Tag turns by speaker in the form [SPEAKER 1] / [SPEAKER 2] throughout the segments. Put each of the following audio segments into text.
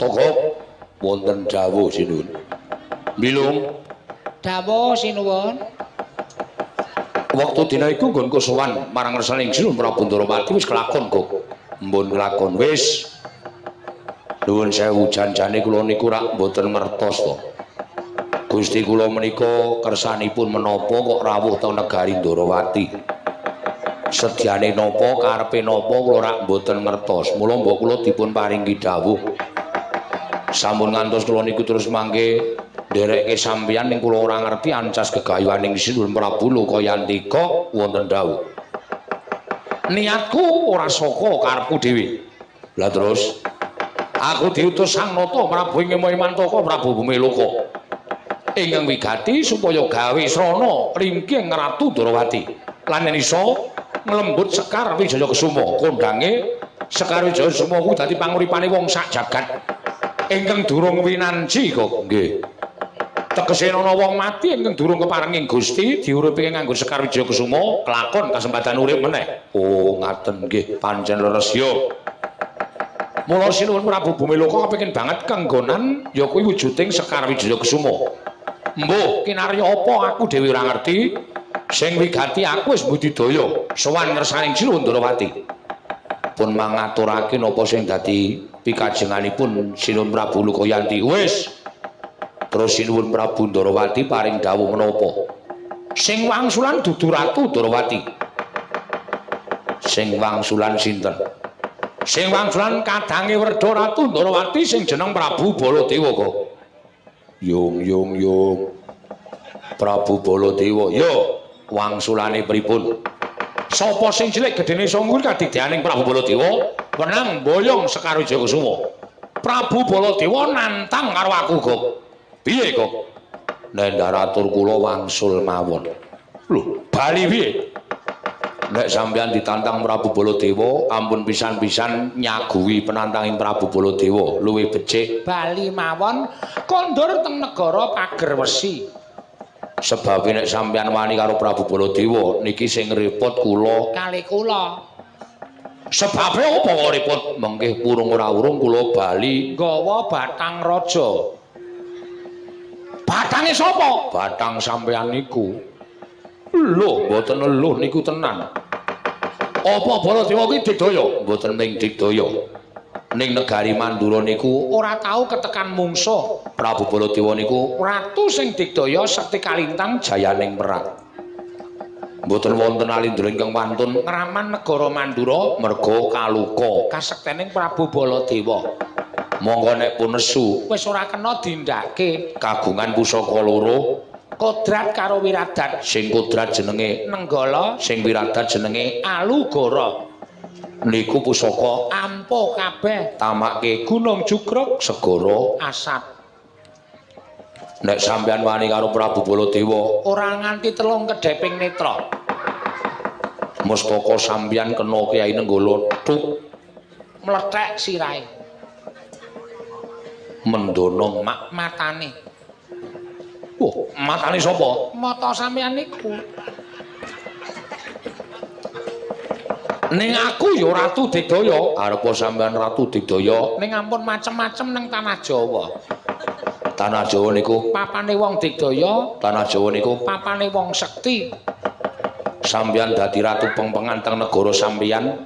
[SPEAKER 1] Togok wonten dawuh sinuwun. Bilung
[SPEAKER 2] dawuh sinuwun.
[SPEAKER 1] Wektu dina iku nggonku sowan marang ngersaning Sinuwun Prabu Ndorowati wis kelakon kok. Mbun kelakon wis. Nuwun sewu janjane kula niku rak mboten ngertos to. Gusti kula menika kersanipun menapa kok rawuh teng negari Ndorowati. Sedyane napa karepe napa kula rak mboten ngertos. Mula mbok kula dipun paringi dawuh. Sampun ngantos kula niku terus mangke nderekke sampeyan ning kula ora ngerti ancas gegayuhaning Sinuwun Prabu Lokayantika wonten dawuh. Niatku ora saka karepku dhewe. Lah terus aku diutus Sang Nata Prabu ing Mantaka Prabu Bumiloka. Ingkang wigati supaya gawe srana ringki ing Ratu Ndorowati. Lan yen iso nglembut Sekar Wijaya Kesuma, kondange Sekar Wijaya Kesuma kuwi dadi panguripane wong sak jagat. Ingkang durung winanji kok nggih. Tegese ana wong mati ingkang durung keparenging Gusti diuripi nganggo Sekar Wijaya Kesuma kelakon kasempatan urip meneh. Oh ngaten nggih, pancen leres ya. Mula Sinuwun Prabu Bumiloka kepengin banget kanggonan ya kuwi wujuding Sekar Wijaya Kesuma. Mbuh kinarya apa aku dhewe ora ngerti. Sing wigati aku wis budidaya sowan ngersaning Sinuwun Ndorowati. Pun mangaturake napa sing dadi pikajenganipun Sinuwun Prabu Lokayanti. Wis. Terus Sinuwun Prabu Ndorowati paring dawuh menapa? Sing wangsulan dudu Ratu Ndorowati. Sing wangsulan sinten? Sing wangsulan kadange Werda Ratu Ndorowati sing jeneng Prabu Baladewa kok. Yung yung yung. Prabu Baladewa. Yo, wangsulane pripun? Sapa sing cilik gedene sanggup kadigdayaning Prabu Baladewa wenang mboyong Sekar Wijaya Kusuma. Prabu Baladewa nantang karo aku kok. Piye kok? Nek ndaratur kula wangsul mawon. Lho, bali piye? Nek sampeyan ditantang Prabu Baladewa, ampun pisan-pisan nyaguhi penantanging Prabu Baladewa, luwih becik
[SPEAKER 2] bali mawon kondur teng negara Pagerwesi.
[SPEAKER 1] Sebab nek sampeyan wani karo Prabu Baladewa niki sing repot kula
[SPEAKER 2] kalih kula.
[SPEAKER 1] Sebabe apa kok repot? Mengke purung ora urung kula bali
[SPEAKER 2] nggawa batang raja.
[SPEAKER 1] Batange sapa? Batang sampeyan niku. Lho, mboten eluh niku tenan. Apa Baladewa kuwi digdaya? Mboten ming digdaya. Ning negari Mandura niku
[SPEAKER 2] ora tau ketekan mungsuh.
[SPEAKER 1] Prabu Baladewa niku
[SPEAKER 2] ratu sing digdaya sekti kalintang
[SPEAKER 1] jayaning perang. Mboten wonten alindra ingkang wantun
[SPEAKER 2] ngraman negara Mandura
[SPEAKER 1] merga kaluka
[SPEAKER 2] kasektening Prabu Baladewa.
[SPEAKER 1] Monggo nek pun nesu
[SPEAKER 2] wis ora kena dindake
[SPEAKER 1] kagungan pusaka loro,
[SPEAKER 2] kodrat karo wiradat.
[SPEAKER 1] Sing kodrat jenenge
[SPEAKER 2] Nenggala,
[SPEAKER 1] sing wiradat jenenge
[SPEAKER 2] Alugara.
[SPEAKER 1] Niku pusaka
[SPEAKER 2] ampuh kabeh,
[SPEAKER 1] tamake
[SPEAKER 2] Gunung Jugruk,
[SPEAKER 1] segara
[SPEAKER 2] asap.
[SPEAKER 1] Nek sampeyan wani karo Prabu Baladewa
[SPEAKER 2] ora nganti telung kedheping netra.
[SPEAKER 1] Mustaka sampeyan kena Kyai Nenggala tuk
[SPEAKER 2] mlethek sirahe.
[SPEAKER 1] Mendono mak
[SPEAKER 2] matane.
[SPEAKER 1] Wah, matane sapa?
[SPEAKER 2] Mata sampeyan niku.
[SPEAKER 1] Ning aku ya Ratu Digdaya. Arepa sampeyan Ratu Digdaya?
[SPEAKER 2] Ning ampun macem-macem nang tanah Jawa.
[SPEAKER 1] Tanah Jawa niku
[SPEAKER 2] papane wong digdaya,
[SPEAKER 1] tanah Jawa niku
[SPEAKER 2] papane wong sekti.
[SPEAKER 1] Sampeyan dadi ratu pengpengan teng negara sampeyan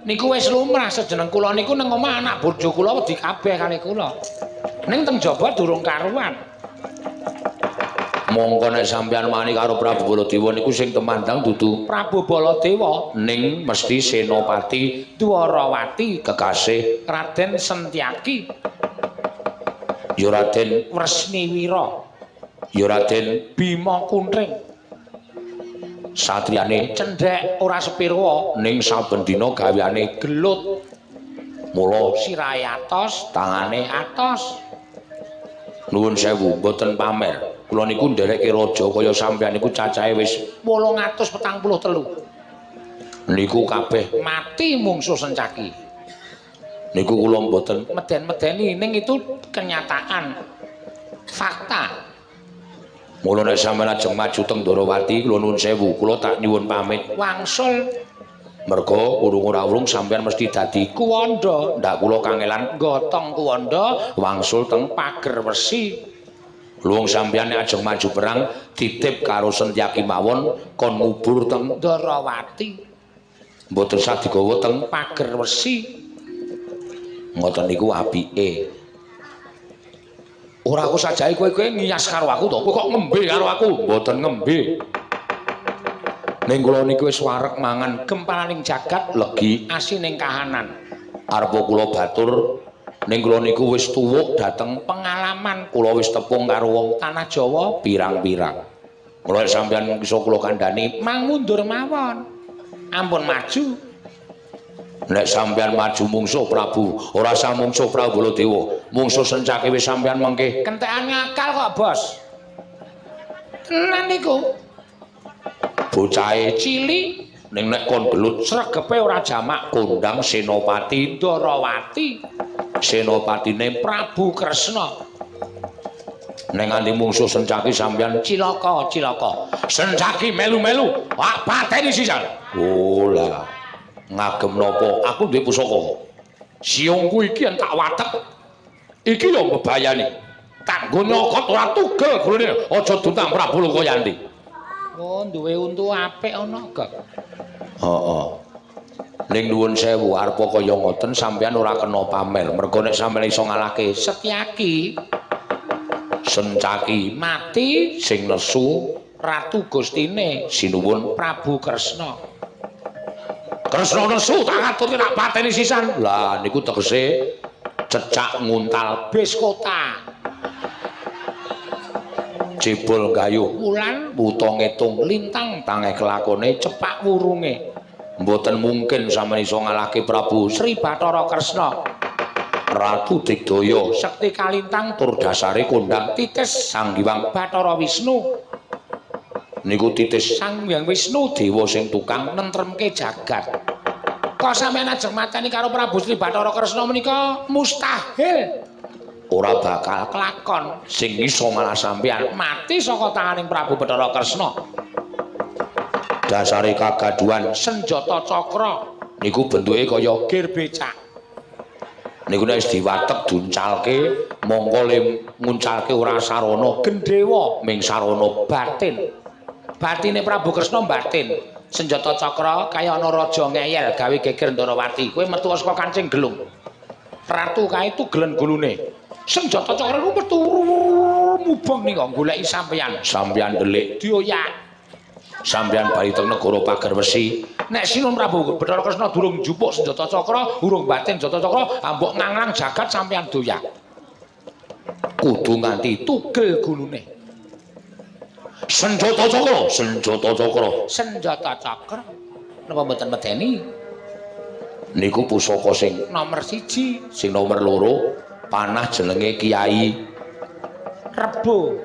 [SPEAKER 2] niku wis lumrah sejeneng kula niku nang omah anak bojo kula wedi kabeh kalih kula. Ning teng jaba durung karuan.
[SPEAKER 1] Mongko nek sampeyan wani karo Prabu Baladewa niku sing temandang dudu
[SPEAKER 2] Prabu Baladewa,
[SPEAKER 1] ning mesti Senopati
[SPEAKER 2] Dwarawati
[SPEAKER 1] kekasih
[SPEAKER 2] Raden Sentyaki,
[SPEAKER 1] ya Raden
[SPEAKER 2] Wresniwira,
[SPEAKER 1] ya Raden
[SPEAKER 2] Bima Kuntring.
[SPEAKER 1] Satriyane
[SPEAKER 2] cendhek ora sepirwa,
[SPEAKER 1] ning saben dina gaweane
[SPEAKER 2] gelut.
[SPEAKER 1] Mula
[SPEAKER 2] sirahe atos,
[SPEAKER 1] tangane
[SPEAKER 2] atos.
[SPEAKER 1] Nuwun sewu mboten pamer. Kula niku nderekke raja kaya sampeyan niku cacahe wis
[SPEAKER 2] 843.
[SPEAKER 1] Niku kabeh
[SPEAKER 2] mati mungsuh Sencaki.
[SPEAKER 1] Niku kula mboten
[SPEAKER 2] meden-medeni, ning itu kenyataan. Fakta.
[SPEAKER 1] Mula nek sampeyan ajeng maju teng Ndorowati kula nuwun sewu, kula tak nyuwun pamit.
[SPEAKER 2] Wangsul
[SPEAKER 1] Merga urung ora urung sampeyan mesti dadi kuwanda. Ndak kula kangelan gotong kuwanda wangsul teng pager wesi. Luwung sampeyan nek ajeng maju perang titip karo Sentyaki mawon kon ngubur teng Ndarawati. Mboten sah digawa teng pager wesi. Ngoten niku apike. Ora aku sajae kowe kowe ngiyas karo aku to. Kowe kok ngembe karo aku? Mboten ngembe. Ning kula niku wis wareg mangan gempalaning jagat legi asining kahanan. Arepa kula batur ning kula niku wis tuwuk dhateng pengalaman. Kula wis tepung karo wong tanah Jawa pirang-pirang. Kula sampeyan iso kula kandhani mang mundur mawon. Ampun maju. Nek sampeyan maju mungsuh Prabu, ora sah mungsuh Prabu Baladewa. Mungsuh Sencaki wis sampeyan mengke kentekan ngakal kok, Bos. Tenan niku. Bocahe cilik ning nek kon gelut sregepe ora jamak kondang Senopati Ndarawati. Senopatine Prabu Kresna. Nek nganti mungsuh Sencaki sampeyan cilaka, cilaka. Sencaki melu-melu, wak pateni sisan. Oh lah. Ngagem napa? Aku duwe pusaka. Siungku iki yen tak watek. Iki yo mbebayani. Tak nggo nyokot ora tugel gulune. Aja duntang Prabu Lokayanti. Oh, duwe untu apik ana gak? Heeh. Ning nuwun sewu arepa kaya ngoten sampeyan ora kena pamer. Mergo nek sampeyan iso ngalahke Setyaki, Sencaki mati sing nesu Ratu Gustine sinuwun Prabu Kresna. Kresna nesu tak aturke tak pateni sisan. Lah niku tegese cecak nguntal bis kota. Jebol gayuh wulan wuta ngetung lintang tangeh kelakone cepak wurunge. Mboten mungkin sampeyan iso ngalahke Prabu Sri Bathara Kresna. Ratu Digdaya sekti kalintang tur dasare kondang titis Sang Hyang Bathara Wisnu. Niku titis Sang Hyang Wisnu dewa sing tukang nentremke jagat. Kok sampeyan ajeng mateni karo Prabu Sri Bathara Kresna menika mustahil. Ora bakal kelakon. Sing iso malah sampeyan mati saka tanganing Prabu Bathara Kresna. Dasare kagaduhan senjata cakra niku bentuke kaya gir becak. Niku nek wis diwatek duncalke mongko le nguncalke ora sarana gendhewa ming sarana batin. Batine Prabu Kresna batin. Senjata cakra kaya ana raja ngeyel gawe geger Ndarawati. Kowe metu saka kancing gelung. Ratu kae tugelen gulune. Senjata cakra iku metu mubeng nika goleki sampeyan. Sampeyan ndelik dioyak. Sampeyan bali teng negara Pager Wesi. Nek Sinun Prabu Bathara Kresna durung njupuk senjata cakra, urung batin senjata cakra, ambok nganglang jagat sampeyan doyak. Kudu nganti tugel gulune. Senjata cakra, senjata cakra, senjata cakra. Napa mboten medeni? Niku pusaka sing nomor 1, sing nomor 2 panah jenenge Kiai Rebo.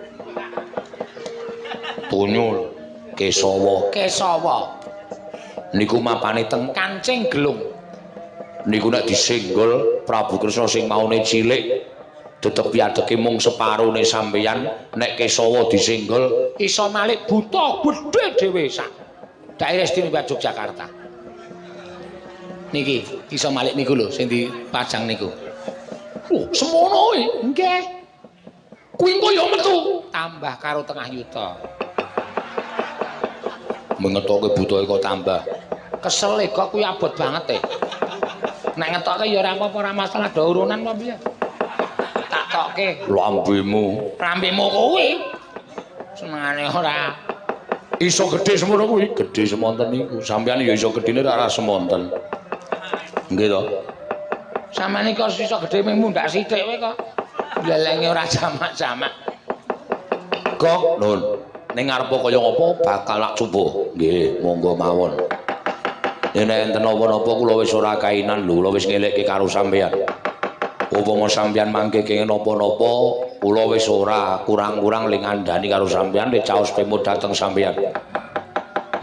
[SPEAKER 1] Tunyul Kesawa, Kesawa. Niku mapane teng Kancing Gelung. Niku nek disenggol Prabu Kresna sing maune cilik tetep piadeke mung separone sampeyan, nek Kesawa disenggol iso malik buta gedhe dhewe sak daerah istimewa Yogyakarta. Niki iso malik niku lho sing dipajang niku. Oh, semono e. Nggih. Kuwi engko ya metu tambah karo tengah yuta. Mengetoke buta kok tambah. Kesel kok kuwi abot banget e. Nek ngetoke ya ora apa-apa, ora masalah do urunan apa piye. Tak tokke lambemu. Lambemu kuwi. Senengane ora iso gedhe semono kuwi, gedhe semonten niku. Sampeyan ya iso gedhene ora semonten. Nggih to. Sampeyan iki iso gedhe mung mundhak sithik wae kok. Blelenge ora jamak-jamak. Kok nun ning ngarepa kaya ngapa bakal lak coba. Nggih, monggo mawon. Nek enten napa-napa kula wis ora kainan lho, kula wis ngelekke karo sampeyan. Upama sampeyan mangke kenging napa-napa, kula wis ora kurang-kurang ling ngandani karo sampeyan, le caos pemut dhateng sampeyan.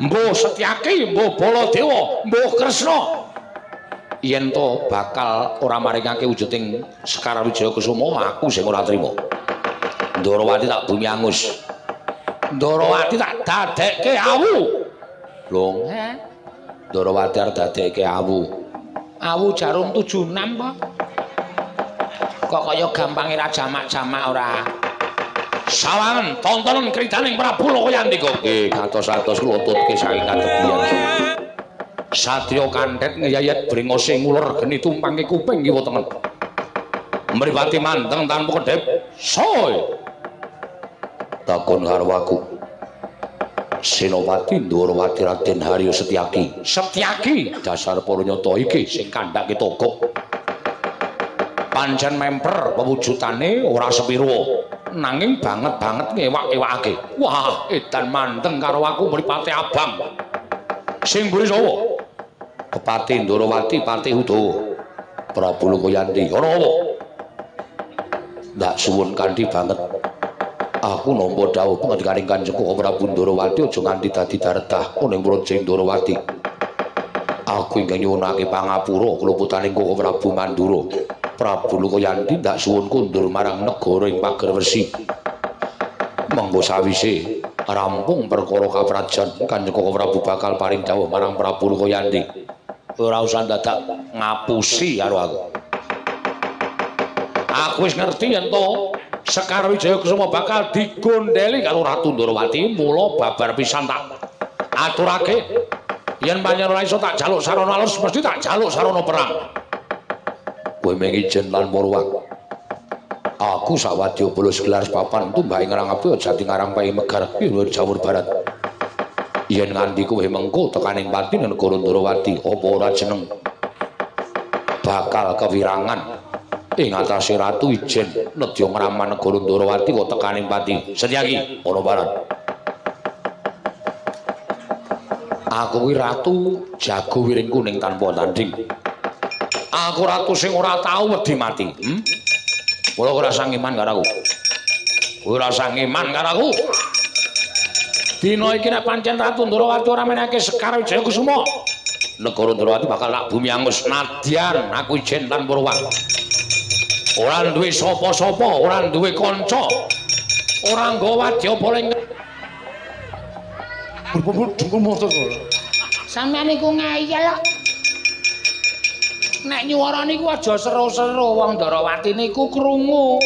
[SPEAKER 1] Mbuh Setyaki, mbuh Baladewa, mbuh Kresna. Yen to bakal ora maringake wujuding Sekar Wijaya Kusuma, aku sing ora trima. Ndarawati tak bumi angus. Ndarawati tak dadekke awu. Long. Ndorowati arep dadekke awu.
[SPEAKER 2] Awu jarum 76 po. Kok kaya gampange ra jamak-jamak ora.
[SPEAKER 1] Sawangen tontonen kridaning Prabu Lokoyandika. Nggih, katos-atos kula tutke saking katepian. Satya kandhet ngeyayat brengose nguler geni tumpange kuping kiwa tengen. Mripate mandeng tanpa kedhep. Soy. Takon karo aku. Senopati Ndorowati Raden Haryo Setyaki. Setyaki dasar para nyata iki sing kandhake togok. Pancen memper pewujudane ora sepiro, nanging banget-banget ngewak-ewakake. Wah, edan mandeng karo aku mripate abang. Sing mburi sapa? Kepati Ndorowati Patih Udawa. Prabu Lokoyanti. Ana apa? Ndak suwun kanthi banget. Aku nampa dawuh pangandikaning Kanjeng Prabu Ndorowati aja nganti dadi daredah ning Praja Ndorowati. Aku ingkang nyuwunake pangapura kluputaning Koko Prabu Mandura. Prabu Lokoyanti ndak suwun kundur marang negara ing Pagerwesi. Mengko sawise rampung perkara kaprajan, Kanjeng Koko Prabu bakal paring dawuh marang Prabu Lokoyanti. Ora usah dadak ngapusi karo aku. Aku wis ngerti yen to Sekar Wijaya Kusuma bakal digondheli karo Ratu Ndorowati, mula babar pisan tak aturake yen panjenengan ora iso tak jaluk sarana alus mesti tak jaluk sarana perang. Kowe mung ijen lan marwak. Aku sawadya bulus gelar papan tumbak ing Rangapi Jati Ngarang Pai Megar Piluhur Jawur Barat. Yen nganti kowe mengko tekaning pati negara Ndorowati apa ora jeneng bakal kewirangan ing atase ratu ijen nedya ngraman negara Ndorowati kok tekaning pati. Setyaki ana barat. Aku kuwi ratu jago wiring kuning tanpa tanding. Aku ratu sing ora tau wedi mati. Mula ora sang iman karo aku. Ora sang iman karo aku. Dina iki nek pancen Ratu Ndorowati ora menehake Sekar Wijaya Kusuma, negara Ndorowati bakal tak bumi angus. Nadyan aku ijen tanpa ruwat. Ora duwe sapa-sapa, ora duwe kanca. Ora nggawa wadya ing
[SPEAKER 2] dengkul motor kok. Sampeyan niku ngeyel kok. Nek nyuwara niku aja seru-seru, wong Ndorowati niku krungu.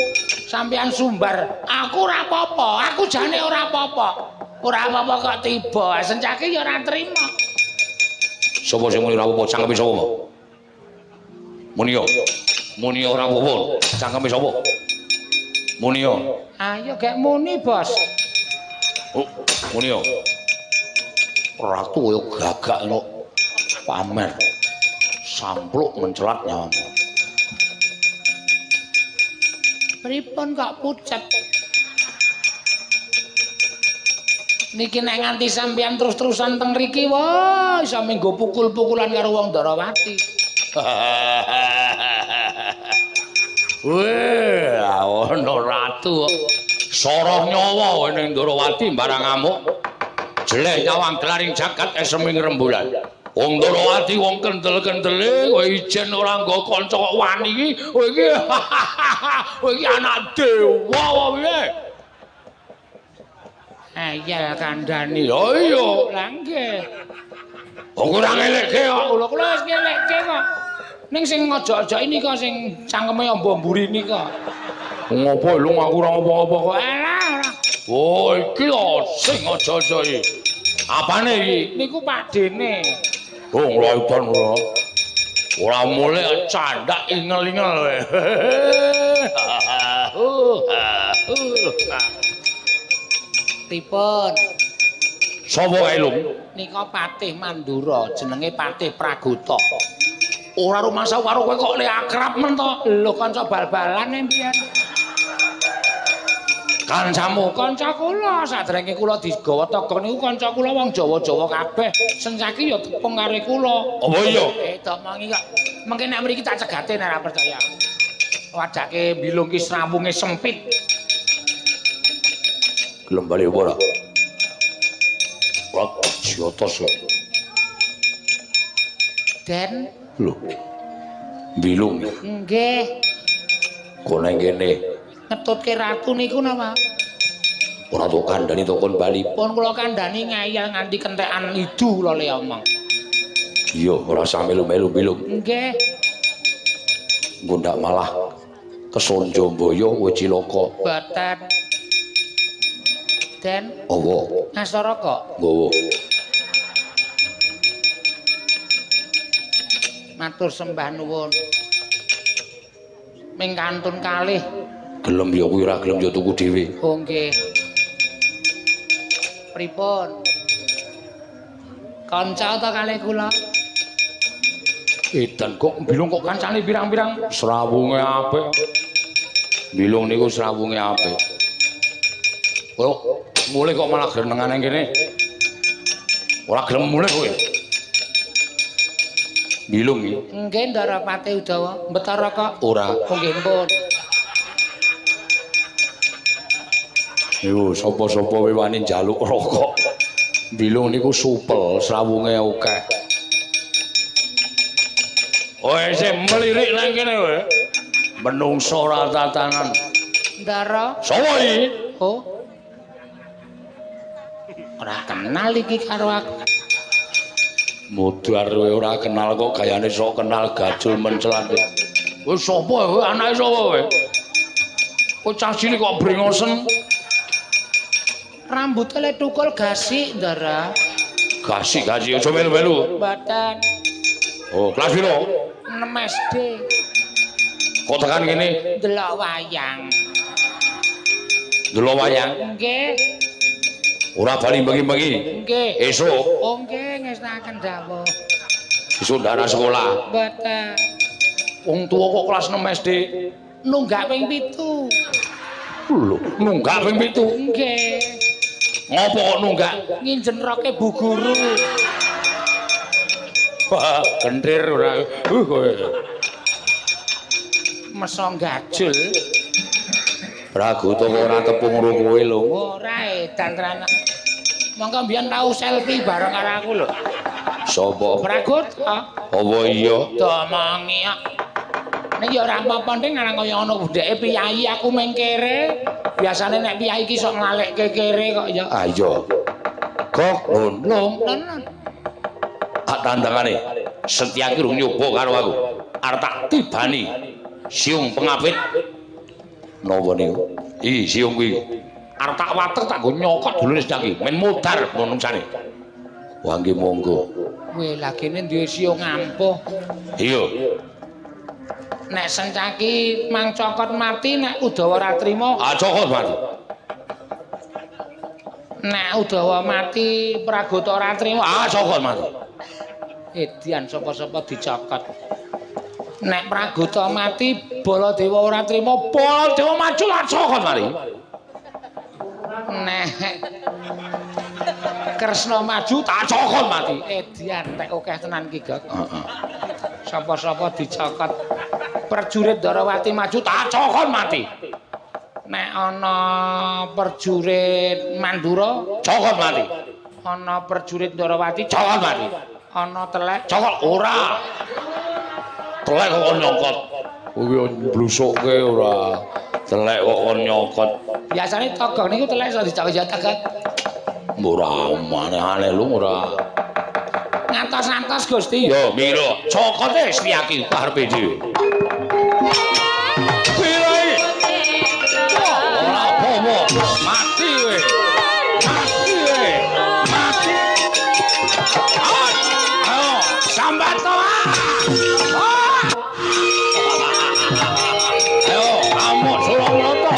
[SPEAKER 2] Sampeyan sumbar, aku ora apa-apa, aku jane ora apa-apa. Ora apa-apa kok tiba, sencake ya ora trima.
[SPEAKER 1] Sapa sing muni ora apa-apa, cangkeme sapa? Muni yo. Muni ora apa-apa, cangkeme sapa? Muni yo.
[SPEAKER 2] Ayo gek muni, Bos.
[SPEAKER 1] Oh, muni yo. Ratu kaya gagak lho. Pamer. Sampluk mencelat nyawamu.
[SPEAKER 2] Pripun kok pucet? Niki nek nganti sampeyan terus-terusan teng mriki, wah, iso minggo pukul-pukulan karo wong Ndorowati.
[SPEAKER 1] Weh, ana ratu. Soroh nyawa ning Ndorowati barang ngamuk. Jeleh nyawang gelaring jagat eseming rembulan. Wong Ndorowati wong kendel-kendele, kowe ijen ora nggo kanca kok wani iki. Kowe iki kowe iki anak dewa apa piye?
[SPEAKER 2] Eyel kandhani.
[SPEAKER 1] Ya iya.
[SPEAKER 2] Lah nggih.
[SPEAKER 1] Wong ora ngelekke kok.
[SPEAKER 2] Kula kula wis ngelekke kok. Ning sing ngojok-ojoki nika sing cangkeme amba mburi nika.
[SPEAKER 1] Ngopo lho aku ora ngopo-ngopo kok.
[SPEAKER 2] Alah ora.
[SPEAKER 1] Oh iki lho sing ngojok-ojoki. Apane iki?
[SPEAKER 2] Niku pakdene.
[SPEAKER 1] Oh nglaitan ora. Ora mulih candak ingel-ingel kowe.
[SPEAKER 2] Pripun?
[SPEAKER 1] Sapa kae lho?
[SPEAKER 2] Nika Patih Mandura, jenenge Patih Pragota.
[SPEAKER 1] Ora rumangsa karo kowe kok le akrab men to?
[SPEAKER 2] Lho kanca bal-balan mbiyen.
[SPEAKER 1] Kancamu,
[SPEAKER 2] kanca kula sadèrènge kula digawa togok niku kanca kula wong Jawa-Jawa kabeh. Sencaki ya tepung karo kula.
[SPEAKER 1] Apa iya?
[SPEAKER 2] Tak omongi kok. Mengke nek mriki tak cegate nek ora percaya. Wajake mbilung ki srawunge sempit.
[SPEAKER 1] Gelem bali apa ora? Ora jotos kok.
[SPEAKER 2] Den.
[SPEAKER 1] Lho. Mbilung.
[SPEAKER 2] Nggih.
[SPEAKER 1] Kok nang kene?
[SPEAKER 2] Ngetutke ratu niku napa?
[SPEAKER 1] Ora tok kandhani to kon bali.
[SPEAKER 2] Pun kula kandhani ngeyel nganti kentekan idu kula le omong.
[SPEAKER 1] Iya, ora usah melu-melu Bilung.
[SPEAKER 2] Nggih.
[SPEAKER 1] Engko ndak malah kesonjo mbaya kowe cilaka.
[SPEAKER 2] Boten. Den.
[SPEAKER 1] Apa?
[SPEAKER 2] Ngasto rokok?
[SPEAKER 1] Nggawa.
[SPEAKER 2] Matur sembah nuwun. Ming kantun kalih.
[SPEAKER 1] Gelem ya kuwi, ora gelem ya tuku dhewe.
[SPEAKER 2] Oh nggih. Pripun? Kanca ta kalih kula?
[SPEAKER 1] Edan kok Bilung kok kancane pirang-pirang? Srawunge apik. Bilung niku srawunge apik. Oh, mulih kok malah grenengane kene. Ora gelem mulih kowe. Bilung iki.
[SPEAKER 2] Nggih, Ndarapati Udawa. Betara kok?
[SPEAKER 1] Ora.
[SPEAKER 2] Oh nggih pun.
[SPEAKER 1] Yo sapa-sapa wani njaluk rokok. Bilung niku supel, srawunge akeh. Oh, isih melirik nang kene kowe. Menungso ora tatanan.
[SPEAKER 2] Ndara.
[SPEAKER 1] Sapa iki?
[SPEAKER 2] Oh. Ora kenal iki karo aku.
[SPEAKER 1] Mudhar kowe ora kenal kok gayane sok kenal gajul mencelat. Kowe sapa kowe? Anake sapa kowe? Kowe cah cilik kok brengosen.
[SPEAKER 2] Rambute le tukul gasik, Ndara.
[SPEAKER 1] Gasik-gasik aja melu-melu.
[SPEAKER 2] Mboten.
[SPEAKER 1] Oh, kelas piro?
[SPEAKER 2] 6 SD.
[SPEAKER 1] Kok tekan kene?
[SPEAKER 2] Ndelok wayang.
[SPEAKER 1] Ndelok wayang?
[SPEAKER 2] Nggih.
[SPEAKER 1] Ora bali bengi-bengi?
[SPEAKER 2] Nggih.
[SPEAKER 1] Esuk?
[SPEAKER 2] Oh nggih, ngestakaken dawuh.
[SPEAKER 1] Esuk ndak ana sekolah?
[SPEAKER 2] Mboten.
[SPEAKER 1] Wong tuwa kok kelas 6 SD?
[SPEAKER 2] Nunggak ping 7.
[SPEAKER 1] Lho, nunggak ping 7?
[SPEAKER 2] Nggih.
[SPEAKER 1] Ngopo kok nunggak?
[SPEAKER 2] Nginjen roke Bu Guru.
[SPEAKER 1] Wah, kentir ora. Kowe.
[SPEAKER 2] Meso gajul.
[SPEAKER 1] Pragota kok ora tepung karo kowe lho.
[SPEAKER 2] Ora edan tenan. Monggo mbiyen tau selfie bareng karo aku lho.
[SPEAKER 1] Sapa?
[SPEAKER 2] Pragota.
[SPEAKER 1] Apa iya?
[SPEAKER 2] Domongi kok. Nek ya ora apa-apa ning ngarang kaya ngono budheke piyayi aku meng kere. Biasane nek piyayi iki sok nglalekke kere kok ya.
[SPEAKER 1] Ah iya. Kok ngono. Tak tandangane. Setyaki rung nyoba karo aku. Arep tak tibani siung pengapit. Napa niku? Iki siung kuwi. Arep tak watek tak nggo nyokot dulure Setyaki, men modar manungsane. Wah nggih monggo.
[SPEAKER 2] Kowe lagene duwe siung ampuh.
[SPEAKER 1] Iya.
[SPEAKER 2] Nek Sencaki mang cokot mati nek Udawa ora trima,
[SPEAKER 1] ah cokot mati.
[SPEAKER 2] Nek Udawa mati Pragota ora trima,
[SPEAKER 1] ah cokot mati.
[SPEAKER 2] Edian sapa-sapa dicokot. Nek Pragota mati Baladewa ora trima,
[SPEAKER 1] Baladewa maju lah cokot mati.
[SPEAKER 2] Nek Kresna maju
[SPEAKER 1] tak cokot mati.
[SPEAKER 2] Edian tek akeh tenan iki, Gok.
[SPEAKER 1] Heeh.
[SPEAKER 2] Sapa-sapa dicokot. Prajurit Darawati maju
[SPEAKER 1] tak cokot mati.
[SPEAKER 2] Nek ana prajurit Mandura
[SPEAKER 1] cokot mati.
[SPEAKER 2] Ana prajurit Darawati
[SPEAKER 1] cokot mati.
[SPEAKER 2] Ana telek
[SPEAKER 1] cokot ora. Telek kok nyokot. Kuwi blusukke ora. Telek kok nyokot.
[SPEAKER 2] Biasane togok niku telek iso dicokot ya togok.
[SPEAKER 1] Ora aneh-aneh lho ora.
[SPEAKER 2] Ngantos-ngantos Gusti.
[SPEAKER 1] Yo mira, cokote Setyaki karepe dhewe. Piro iki? Ora apa-apa, mati kowe. Mati kowe. Mati. Ayo, sambat to. Ayo, amuk Surawarta.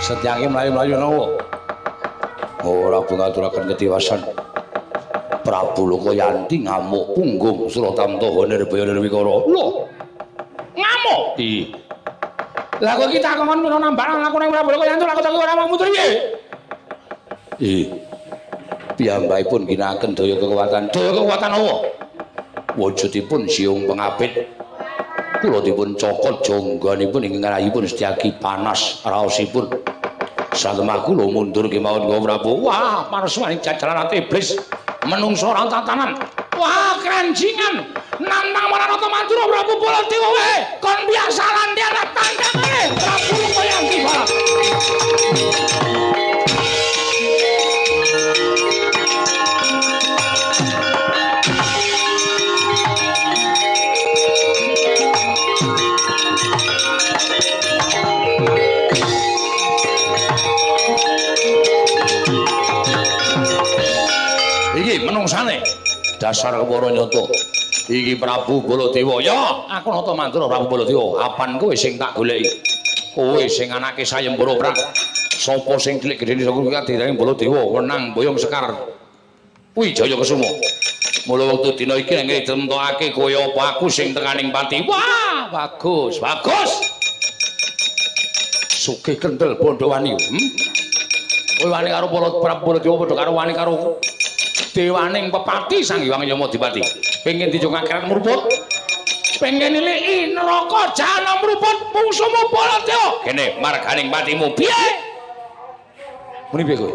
[SPEAKER 1] Setyaki mlayu-mlayu napa? Ora ngaturaken ketiwasan. Prabu Lokayanti ngamuk punggung Suratamta Nirbaya Nirwikara. Lho. Ngamuk. Iya. Lah kowe iki tak kongkon mira nambaran aku ning Prabu Lokayanti aku tak ora mau mundur piye? Iya. Piyambakipun ginakaken daya kekuatan. Daya kekuatan apa? Wujudipun siung pengabit. Kula dipun cokot jonggonipun ingkang rayipun Setyaki panas raosipun. Satemah kula mundur kemawon Gusti Prabu. Wah, panas maning jajalan ati iblis. Menungso ora tatanan. Wah, keranjingan. Nantang marang Nata Mandura Prabu Baladewa wae. Kon biasa landian tandangane Prabu Lokayanti balap. Iki menungsane dasar kepara nyata. Iki Prabu Baladewa. Ya, aku Nata Mandura Prabu Baladewa. Apan kowe sing tak goleki? Kowe sing anake sayembara perang. Sapa sing cilik gedene saka kadirane Baladewa wenang boyong sekar Wijaya Kesuma. Mula wektu dina iki nek ditemtokake kowe apa aku sing tekaning pati. Wah, bagus, bagus. Sugih kendel Bondowani. Kowe wani karo Prabu Baladewa padha karo wani karo dewaning pepati Sang Hyang Yamadipati. Pengen dijung akhirat mruput. Pengen niliki neraka jahanam mruput mungsuhmu Baladewa. Kene marganing patimu piye? Muni piye kowe?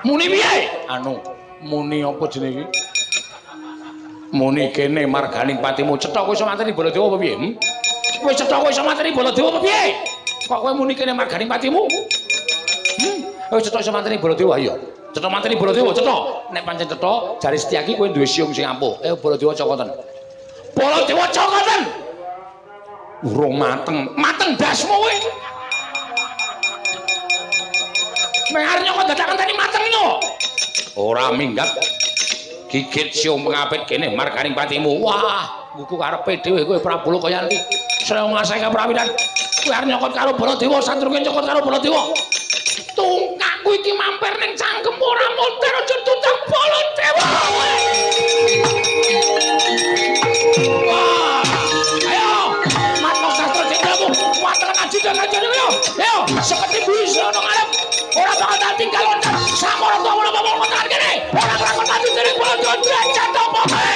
[SPEAKER 1] Muni piye? Anu, muni apa jenenge iki? Muni kene marganing patimu. Cetha kowe iso mateni Baladewa apa piye? Kowe cetha kowe iso mateni Baladewa apa piye? Kok kowe muni kene marganing patimu? Kowe cetha iso mateni Baladewa iya. Cetha mateni Baladewa, cetha. Nek pancen cetha, jare Setyaki kowe duwe siung sing ampuh. Baladewa cokoten. Baladewa cokoten. Urung mateng. Mateng dasmu kowe. Nek arep nyokot dadak ngenteni mateng yo. Ora minggat. Gigit siung pengapit kene marganing patimu. Wah, ngguku karepe dhewe kowe Prabu Lokayanti. Sreng ngasih kaprawinan. Kowe arep nyokot karo Baladewa, sadurunge nyokot karo Baladewa. Tungkakku iki mampir ning cangkemmu ora muter aja tutang Baladewa. Wah, ayo matno sastra jenengmu, mateng aji dan aja yo. Ayo, seperti bisa nang arep. Ora bakal tak tinggal loncat. Sakora tuwa ora bakal tekan kene. Ora lakon maju dening Baladewa derajat apa kowe?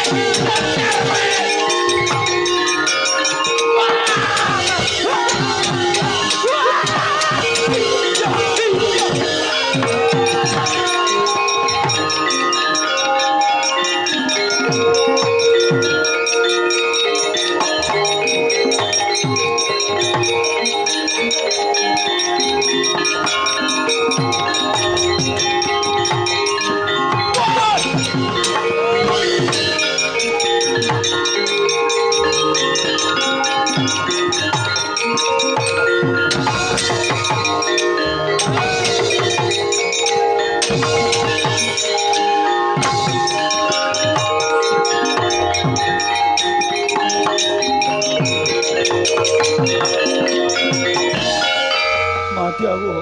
[SPEAKER 3] Mati aku.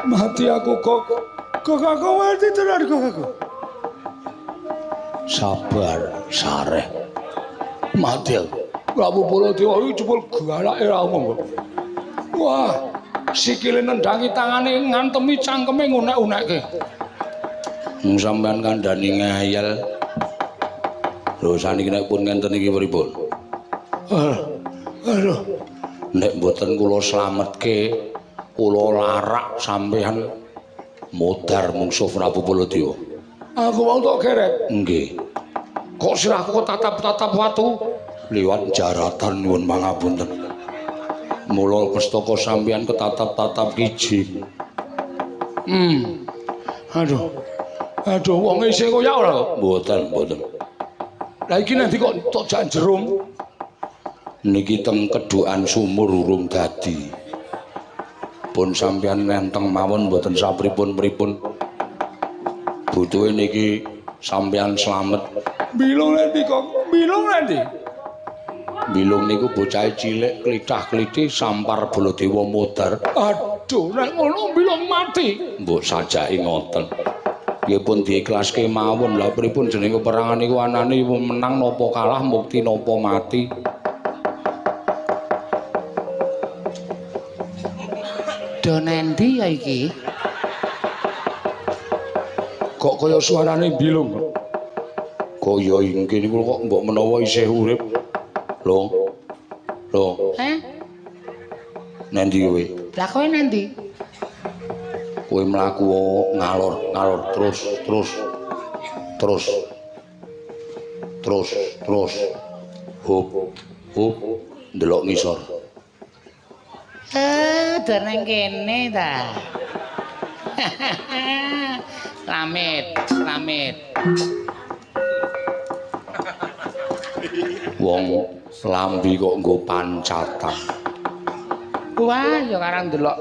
[SPEAKER 3] Mati aku kok. Kok aku mati tenan kok aku.
[SPEAKER 1] Sabar, sareh. Mati aku. Prabu Baladewa iki jebul galake ra omong. Wah, sikile nendangi tangane ngantemi cangkeme ngunek-unekke. Sampeyan kandhani ngayal. Lho saniki nek pun ngenten iki pripun? Aduh. Nek mboten kula slametke, kula larak sampeyan modar mungsuh Prabu Baladewa.
[SPEAKER 3] Aku mau tok keret.
[SPEAKER 1] Nggih. Kok sirahku kok tatap-tatap watu liwat jaratan nyuwun pangapunten. Mula pestaka sampeyan ketatap-tatap kijing.
[SPEAKER 3] Aduh. Aduh, wong isih koyak ora kok?
[SPEAKER 1] Mboten, mboten.
[SPEAKER 3] Lah iki nanti kok tok jak jerum.
[SPEAKER 1] Niki teng kedhukan sumur urung dadi. Pun sampeyan ngenteng mawon mboten sapripun-pripun. Butuhe niki sampeyan slamet.
[SPEAKER 3] Bilung nanti kok, bilung nanti.
[SPEAKER 1] Bilung niku bocahe cilik klithah-klithih sampar Baladewa modar.
[SPEAKER 3] Aduh, nek ngono bilung mati.
[SPEAKER 1] Mbok sajake ngoten. Nggih pun diikhlaske mawon. Lah pripun jenenge peperangan niku anane menang napa kalah, mukti napa mati.
[SPEAKER 2] Do nendi ya iki?
[SPEAKER 1] Kok kaya suarane bilung. Kaya ingkih niku kok mbok menawa isih urip. Lho. Lho.
[SPEAKER 2] Heh?
[SPEAKER 1] Nendi kowe?
[SPEAKER 2] Lah kowe nendi?
[SPEAKER 1] Kowe mlaku ngalor, ngalor terus, terus. Terus. Terus, terus. Hup, hup, ndelok ngisor.
[SPEAKER 2] Do nang kene ta. Lamit, lamit.
[SPEAKER 1] Wong lambi kok nggo pancatan.
[SPEAKER 2] Wah, ya karang ndelok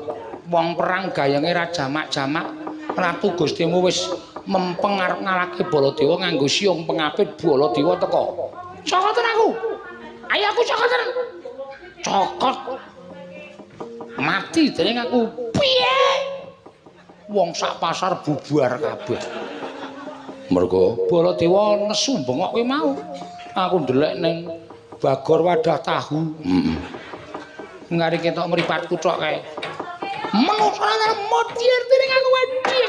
[SPEAKER 2] wong perang gayenge ra jamak-jamak. Ratu Gustimu wis mempeng arep ngalahke Baladewa nganggo siung pengapit. Baladewa teka. Cokoten aku. Ayo aku cokoten. Cokot. Mati dening aku. Piye? Wong sak pasar bubar kabeh.
[SPEAKER 1] Mergo
[SPEAKER 2] Baladewa nesu bengok kuwi mau. Aku ndelek ning bagor wadah tahu.
[SPEAKER 1] Heeh.
[SPEAKER 2] Ngari ketok mripatku tok kae. Menungso modir dening aku wae.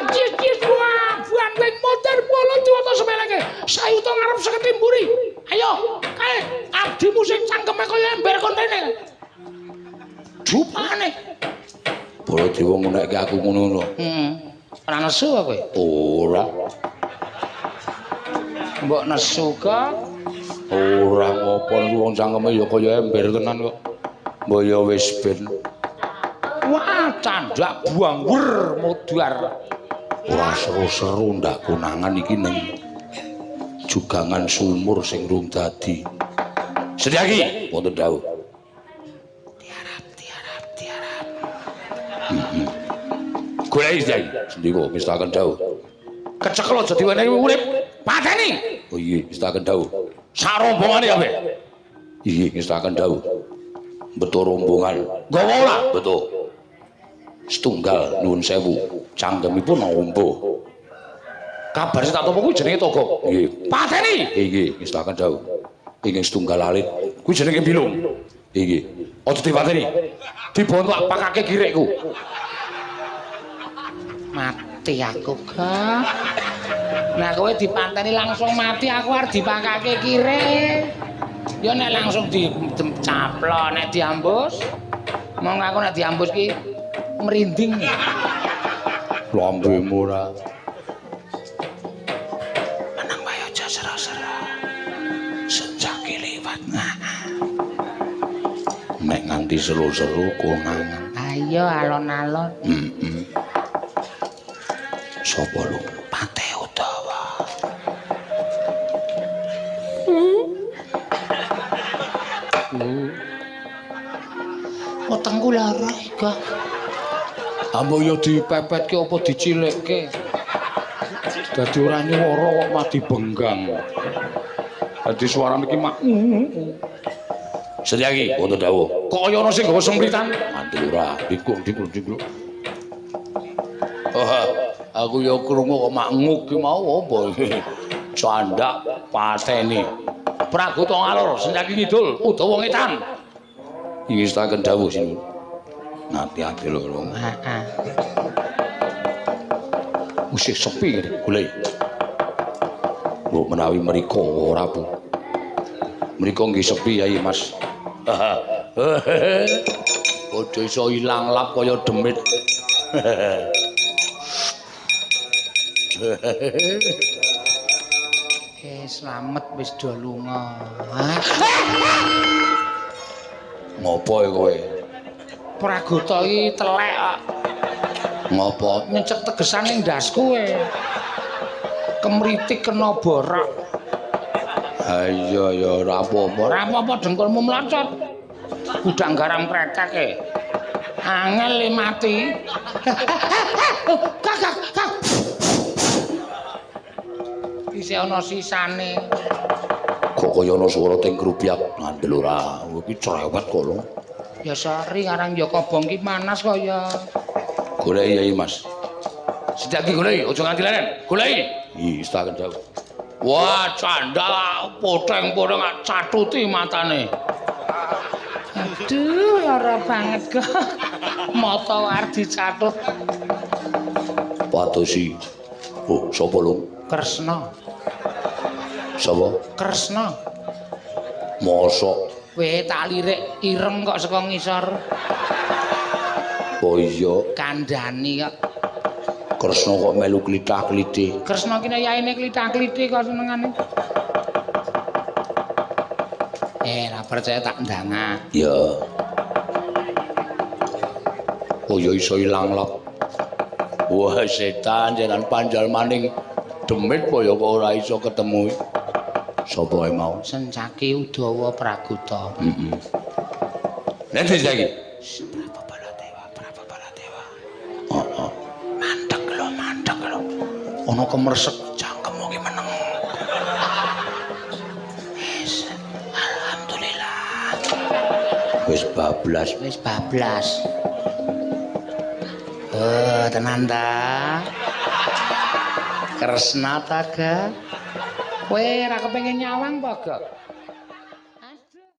[SPEAKER 2] Cis wah, buanteng motor Baladewa ta sepeleke. Sayuta ngarep seketi mburi. Ayo, kae abdimu sing cangkeme kaya ember kon rene. Jupane.
[SPEAKER 1] Baladewa ngunekke aku ngono lho.
[SPEAKER 2] Heeh. Ora nesu kowe?
[SPEAKER 1] Ora.
[SPEAKER 2] Mbok nesu kok.
[SPEAKER 1] Ora ngopo wong cangkeme ya kaya ember tenan kok. Mbok ya wis ben.
[SPEAKER 2] Wah, candak buang wer modar.
[SPEAKER 1] Ora seru-seru ndak konangan iki ning jugangan sumur sing rung dadi. Sedyaki, wonten dawuh.
[SPEAKER 2] Tiarap, tiarap, tiarap.
[SPEAKER 1] Heeh. Goleki Sedyaki, sendika ngestaken dawuh. Kecekel aja diwenehi urip.
[SPEAKER 2] Pateni.
[SPEAKER 1] Oh iya, ngestaken dawuh. Sak rombongane kabeh. Iya, ngestaken dawuh. Beto rombongan.
[SPEAKER 2] Nggawa ora?
[SPEAKER 1] Beto. Setunggal nuwun sewu, cangkemipun ombo.
[SPEAKER 2] Kabar sing tak tampa kuwi jenenge Togok.
[SPEAKER 1] Nggih.
[SPEAKER 2] Pateni.
[SPEAKER 1] Nggih, ngestaken dawuh. Ingkang setunggal alit kuwi jenenge Bilung. Nggih.
[SPEAKER 2] Aja dipateni. Dibontok pakake kirikku. Mati aku, Kak. Nah, kowe dipanteni langsung mati, aku arep dipakake kirik. Ya nek langsung dicaplok, nek diambus. Mong aku nek diambus ki merinding.
[SPEAKER 1] Lambemu ora.
[SPEAKER 2] Meneng wae aja sera-sera. Senjake liwat.
[SPEAKER 1] Nek nganti seru-seru konangan.
[SPEAKER 2] Ayo alon-alon.
[SPEAKER 1] Heeh. Sapa lho?
[SPEAKER 2] Patih Udawa. Wetengku lara kok.
[SPEAKER 1] Ambo ya dipepetke apa dicilikke. Dadi ora nyuwara kok mati benggang. Dadi suarane iki mak. Sedyaki wonten dawuh.
[SPEAKER 2] Kok kaya ana sing gawa sempritan?
[SPEAKER 1] Mantul ora, dikuk dikuk dikuk. Oh, aku ya krungu kok maknguk ki mau apa iki.
[SPEAKER 2] Candak pateni. Pragota ngalor Sedyaki ngidul, Udawa ngetan.
[SPEAKER 1] Ingestaken dawuh sinuwun. Ati-ati lho, Rong.
[SPEAKER 2] Heeh.
[SPEAKER 1] Wis sepi ngene golek. Mbok menawi mriko ora, Bu. Mriko nggih sepi Yai Mas. Padha iso ilang lap kaya demit.
[SPEAKER 2] Slamet wis do lunga.
[SPEAKER 1] Ngopo ya kowe?
[SPEAKER 2] Pragota iki telek kok.
[SPEAKER 1] Ngopo?
[SPEAKER 2] Nyecek tegesan ning ndasku kowe. Kemritik kena borak.
[SPEAKER 1] Ha iya ya ora apa-apa.
[SPEAKER 2] Ora apa-apa dengkulmu mlocot. Gudang garam kretek e. Angel le mati. Kakak, kak. Isih ana sisane.
[SPEAKER 1] Kok kaya ana swara teng grubyak ngandel ora. Iki cerewet kok lho.
[SPEAKER 2] Ya sori karang ya kobong ki manas kaya.
[SPEAKER 1] Goleki Yai Mas.
[SPEAKER 2] Sedaki goleki, aja nganti leren. Goleki.
[SPEAKER 1] Iya, tak kendhak.
[SPEAKER 2] Wah, candal poteng-poteng catuti matane. Aduh, lara banget kok. Mata arep dicatut.
[SPEAKER 1] Padosi. Oh, sapa lho?
[SPEAKER 2] Kresna.
[SPEAKER 1] Sapa?
[SPEAKER 2] Kresna.
[SPEAKER 1] Mosok
[SPEAKER 2] kowe tak lirik ireng kok saka ngisor.
[SPEAKER 1] Oh iya,
[SPEAKER 2] kandhani kok.
[SPEAKER 1] Kresna kok melu klithah-klithih.
[SPEAKER 2] Kresna ki yaine klithah-klithih kok senengane. Ra percaya tak ndangak.
[SPEAKER 1] Ya. Oh ya iso ilang lap. Wah setan jalan panjal maning demit kaya kok ora iso ketemu. Sapa ae mau?
[SPEAKER 2] Sencaki Udawa Praguta.
[SPEAKER 1] Heeh. Nek saiki
[SPEAKER 2] Prabu Baladewa, Prabu Baladewa.
[SPEAKER 1] Heeh.
[SPEAKER 2] Mandek lho, mandek lho.
[SPEAKER 1] Ana kemresek cangkemmu ki meneng.
[SPEAKER 2] Wis, alhamdulillah.
[SPEAKER 1] Wis bablas,
[SPEAKER 2] wis bablas. Oh, tenan ta? Kresna ta, Ga? Kowe ora kepengin nyawang apa, Gok?